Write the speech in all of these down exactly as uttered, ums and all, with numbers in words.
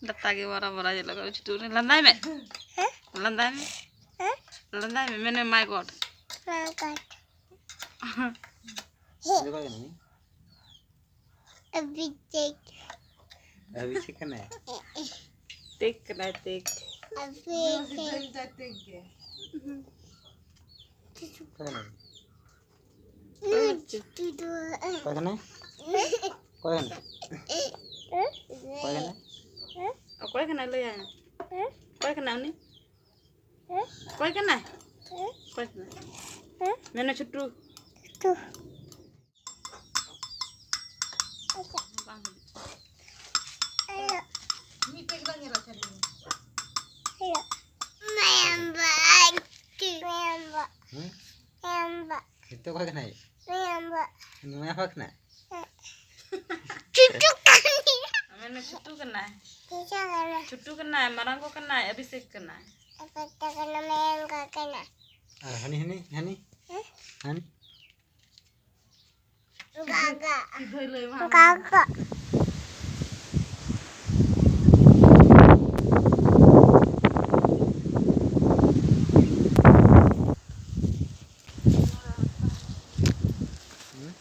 Data ᱜᱮ ᱵᱟᱨᱟ ᱵᱟᱨᱟ ᱧᱮᱞᱚᱜ ᱠᱟᱱᱟ, ᱪᱷᱩᱴᱩ ᱨᱮ᱾ ᱞᱟᱸᱫᱟᱭ ᱢᱮ᱾ ᱦᱮᱸ? ᱞᱟᱸᱫᱟᱭ ᱢᱮ᱾ ᱦᱮᱸ? ᱞᱟᱸᱫᱟᱭ ᱢᱮ, ᱢᱮᱱ ᱢᱮ, "My God." My God. ᱚᱠᱚᱭ ᱠᱟᱱᱟᱭ? ᱚᱵᱷᱤᱡᱮᱠ᱾ ᱚᱵᱷᱤᱡᱮᱠ ᱠᱟᱱᱟᱭ? ᱴᱮᱠ ᱠᱟᱱᱟᱭ, ᱴᱮᱠ᱾ ᱚᱵᱷᱤᱡᱮᱠ᱾ ᱚᱠᱚᱭ ᱠᱟᱱᱟᱭ? ᱚᱠᱚᱭ ᱠᱟᱱᱟᱭ? ᱚᱠᱚᱭ ᱠᱟᱱᱟᱭ? ᱚᱠᱚᱭ ᱠᱟᱱᱟᱭ? ᱚᱠᱚᱭ ᱠᱟᱱᱟᱭ? ᱞᱟᱹᱭᱟᱭ ᱢᱮ᱾ ᱚᱠᱚᱭ ᱠᱟᱱᱟᱭ ᱩᱱᱤ? ᱚᱠᱚᱭ ᱠᱟᱱᱟᱭ? ᱚᱠᱚᱭ ᱠᱟᱱᱟᱭ? ᱢᱮᱱ ᱢᱮ, ᱪᱷᱩᱴᱩ᱾ ᱵᱟᱝ ᱦᱤᱡᱩᱜ ᱠᱟᱱᱟ᱾ ᱢᱤᱫᱴᱮᱡ ᱜᱮ ᱵᱟᱝ ᱧᱮᱞᱚᱜ ᱠᱟᱱᱟ᱾ ᱦᱩᱸ? ᱱᱤᱛᱚᱜ ᱚᱠᱚᱭ ᱠᱟᱱᱟᱭ? ᱱᱩᱭ ᱟᱯᱟ ᱠᱟᱱᱟᱭ? ᱪᱷᱩᱴᱩ ᱠᱟᱱᱟᱭ᱾ ᱢᱮᱱ ᱢᱮ, ᱪᱷᱩᱴᱩ ᱠᱟᱱᱟᱭ᱾ ᱪᱷᱩᱴᱩ ᱠᱟᱱᱟᱭ᱾ ᱪᱷᱩᱴᱩ ᱠᱟᱱᱟᱭ, ᱢᱟᱨᱟᱝ ᱠᱚ ᱠᱟᱱᱟᱭ, ᱚᱵᱷᱤᱥᱮᱠ ᱠᱟᱱᱟᱭ᱾ ᱟᱯᱟ ᱠᱟᱱᱟ, ᱢᱟᱨᱟᱝ ᱠᱚ ᱠᱟᱱᱟ᱾ ᱟᱨ ᱦᱟᱹᱱᱤ, ᱦᱟᱹᱱᱤ, ᱦᱟᱹᱱᱤ? ᱦᱮᱸ? ᱦᱟᱹᱱᱤ? ᱜᱟᱜᱟ᱾ ᱜᱟᱜᱟ᱾ ᱦᱩᱸ?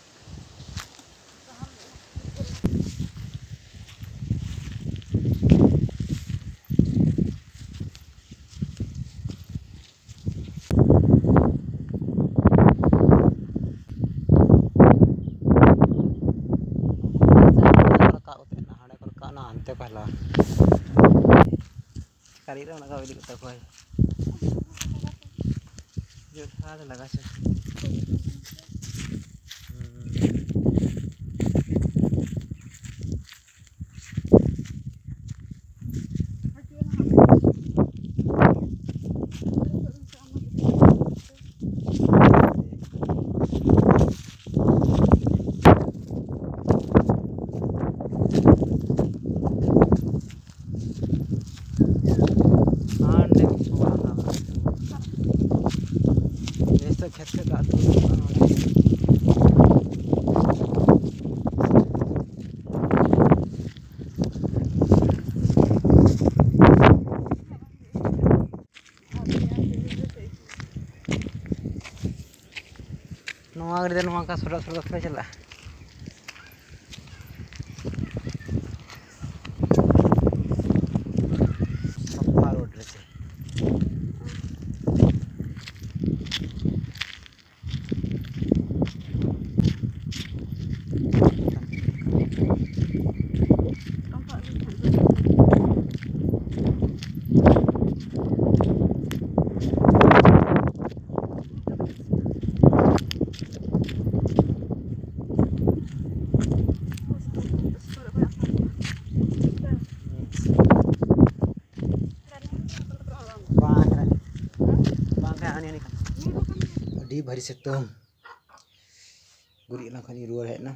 ᱨᱟᱠᱟᱵ ᱠᱟᱛᱮ ᱦᱟᱸᱰᱮ ᱠᱚ ᱨᱟᱠᱟᱵ ᱮᱱᱟ, ᱦᱟᱱᱛᱮ ᱠᱚ ᱦᱮᱞᱟᱣ᱾ ᱠᱟᱨᱤ ᱨᱮ ᱚᱱᱟ ᱠᱚ ᱤᱫᱤ ᱠᱟᱛᱟ ᱠᱚᱣᱟᱭ᱾ ᱡᱳᱨ ᱫᱷᱟᱨᱟ ᱛᱮ ᱞᱟᱜᱟ ᱪᱚ᱾ ᱦᱟᱸᱰᱮ ᱠᱚ ᱵᱟᱲᱟ ᱠᱟᱜᱼᱟ᱾ ᱱᱮᱥ ᱫᱚ ᱠᱷᱮᱛ ᱥᱮᱫ ᱫᱟᱜ ᱫᱩᱞ ᱦᱩᱭᱩᱜᱼᱟ᱾ ᱱᱚᱣᱟ ᱚᱱᱠᱟ ᱥᱚᱰᱚᱜ ᱥᱚᱰᱚᱜ ᱛᱮ ᱪᱟᱞᱟᱜᱼᱟ᱾ ᱥᱟᱯᱷᱟ ᱨᱳᱰ ᱨᱮ ᱪᱮ᱾ ᱵᱟᱝ ᱠᱟᱱᱟ, ᱵᱟᱝ ᱠᱟᱱᱟ, ᱦᱟᱹᱱᱤ, ᱦᱟᱹᱱᱤ ᱠᱟᱱᱟ᱾ ᱟᱹᱰᱤ ᱵᱷᱟᱹᱨᱤ ᱥᱤᱛᱩᱝ᱾ ᱜᱩᱨᱤᱡ ᱞᱮᱱᱠᱷᱟᱱ ᱤᱧ ᱨᱩᱣᱟᱹᱲ ᱦᱮᱡ ᱮᱱᱟ᱾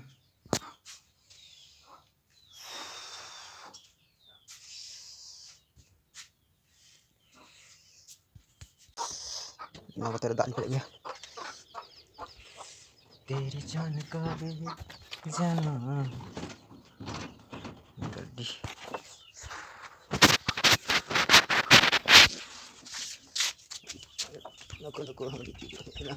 ᱱᱚᱣᱟ ᱠᱚᱛᱮ ᱨᱮ ᱫᱟᱜ ᱤᱧ ᱯᱮᱨᱮᱡ ᱜᱮᱭᱟ᱾ ᱛᱮᱨᱮ ᱡᱟᱱ ᱠᱟ ᱫᱮ ᱡᱟᱱᱟ᱾ ᱜᱟᱹᱰᱤ᱾ ᱱᱩᱠᱩ, ᱱᱩᱠᱩ ᱦᱚᱸ ᱜᱤᱛᱤᱡ ᱠᱟᱱᱟ᱾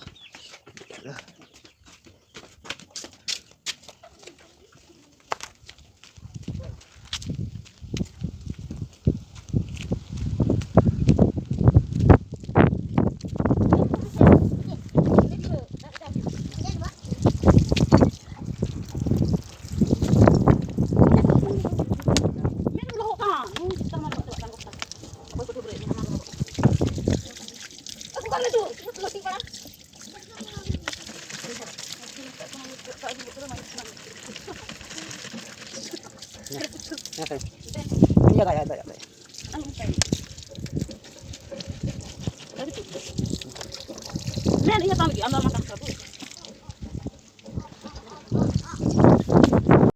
ᱦᱮᱸ, ᱦᱮᱸ᱾ ᱤᱧ ᱫᱟᱫᱟ, ᱫᱟᱫᱟ, ᱫᱟᱫᱟ᱾ ᱢᱮᱱ ᱤᱧ ᱦᱟᱛᱟᱣ ᱞᱟᱹᱜᱤᱫ, ᱟᱢ ᱫᱚ ᱟᱢᱟᱜ ᱠᱟᱱ ᱛᱟᱵᱚ᱾